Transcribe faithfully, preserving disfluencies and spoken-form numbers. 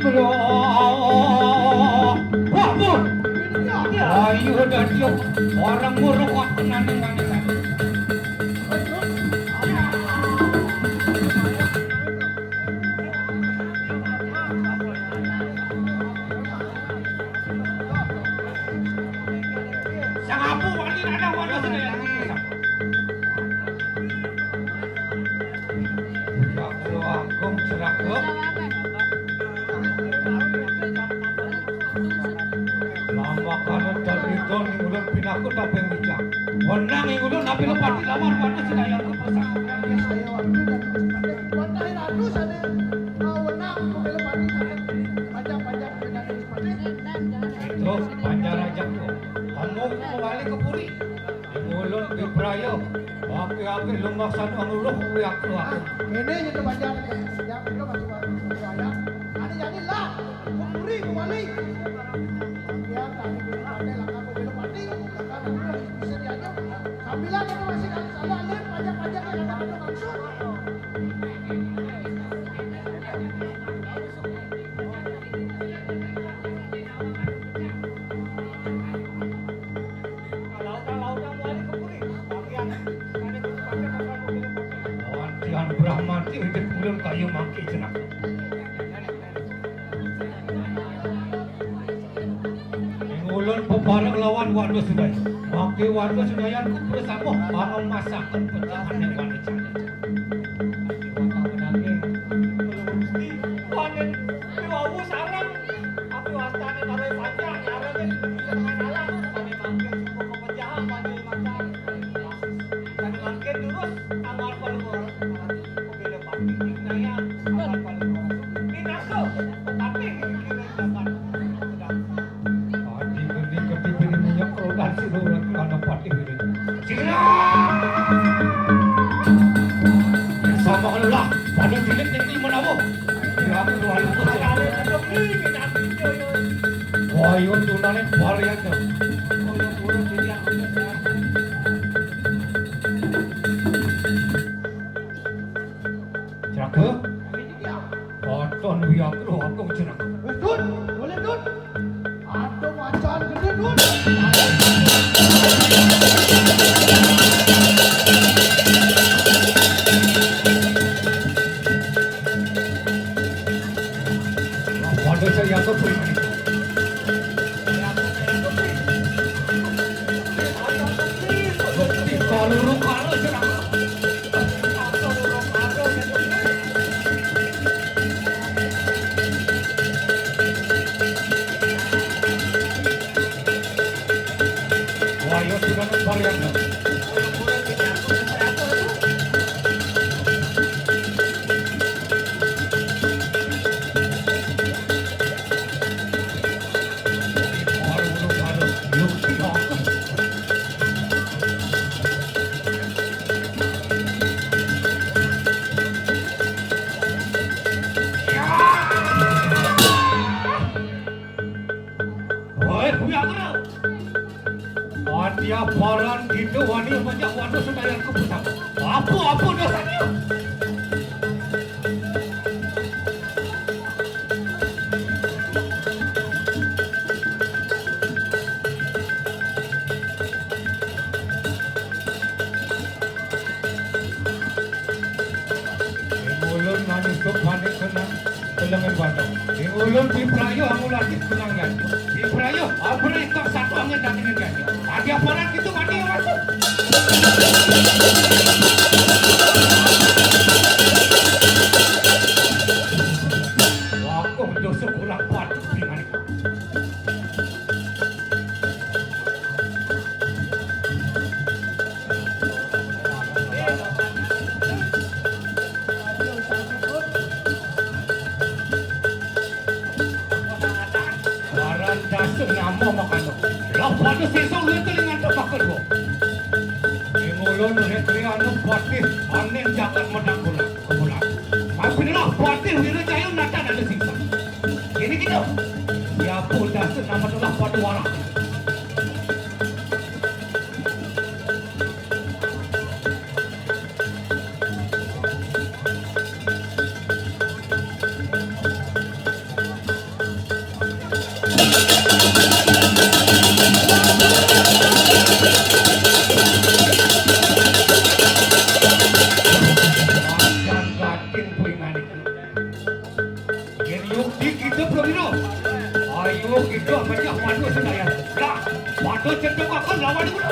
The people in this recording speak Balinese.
Bro. Wah, Bu. Ayo, dah dia. Orang ngurung aku nani, nani, nani. Sing apu wani ada wani sing. Agung Jeragung. Lamakana dalita ning ulun pinaku taping wijang. Wenang ing ulun napi lepati lawan wadus sidayangku pusaka. Watahi ratu sane, eh, wenang pemilu pati saged panjang-panjang pinangan. Itu panjarajakku. Kamu kembali ke puri. Ing ulun pibraya. Aki-aki lumasan ngluluh kuwi aku, aku. Kene itu panjang. Yang itu masuk aku. Ada Kembali. Ya, tadi dulu pandai lah kamu belum mati, kamu belakang aku lagi bisa diajak. Sambilan aku masih kali salah, lihat pajak-pajaknya kata-kata maksud. Lawan Tian Brahmati, ide bulan kayu mangke jenaka. Ing ulun bebareng lawan Wanda Sudaya. Mangke Wanda Sudayan ku bersama para masakan pecahan ing Wanda Candra. Wanda Gusti, Wanda Dewawu sareng. Tapi wastane tarai panjang, nyarane bisa main alang. Sane mangke suku kepejahan, Wanda Macan. Sane mangke durus, anggar paling ora. Pembela pati, naya, anggar paling ora. Pinaka, pati, kira-kira. Pati, gede, gede, bini minyak, kalau nasi, lu, kelana pati, gede. Sira! Sama kalau lah, pada bilik ning menawa. Ya, aku luar biasa. Wah, iya, tunane varian tuh. Jaga. Katon Wiakra Agung jeneng. Wis, Dun. Boleh, Dun. Aduh, macan gede, Dun. Waduh, saya tuh. Kaluru-karu jeneng. Wah, iya, sudah varian. Woi, Buya Kero. Ati aparan kita wani majak waduh sembahyang ku pusaka. Apa-apa dosanya? Ing ulun manusuk manik senang kelengen wadang. Ing ulun piprayo angulati senang ganti. Piprayo abri kang satu angin dagingin ganti. Adi aparan kita mati ya masuk. Wakung dosa kurang kuat. Waran dasa nama makana. Lah pada sesong luwih kelingan tebak kedua. Ing ulun Rekriana Patih aning jagat medang kula. Kula. Mampirlah Patih Wirajaya nata ada sisa. Ini kita. Siapa dasa nama telah pada warak. Yen yukti kita, Prawira. Ayo kita mecah padu sedaya. Lah, padu cendok aku lawan dulu.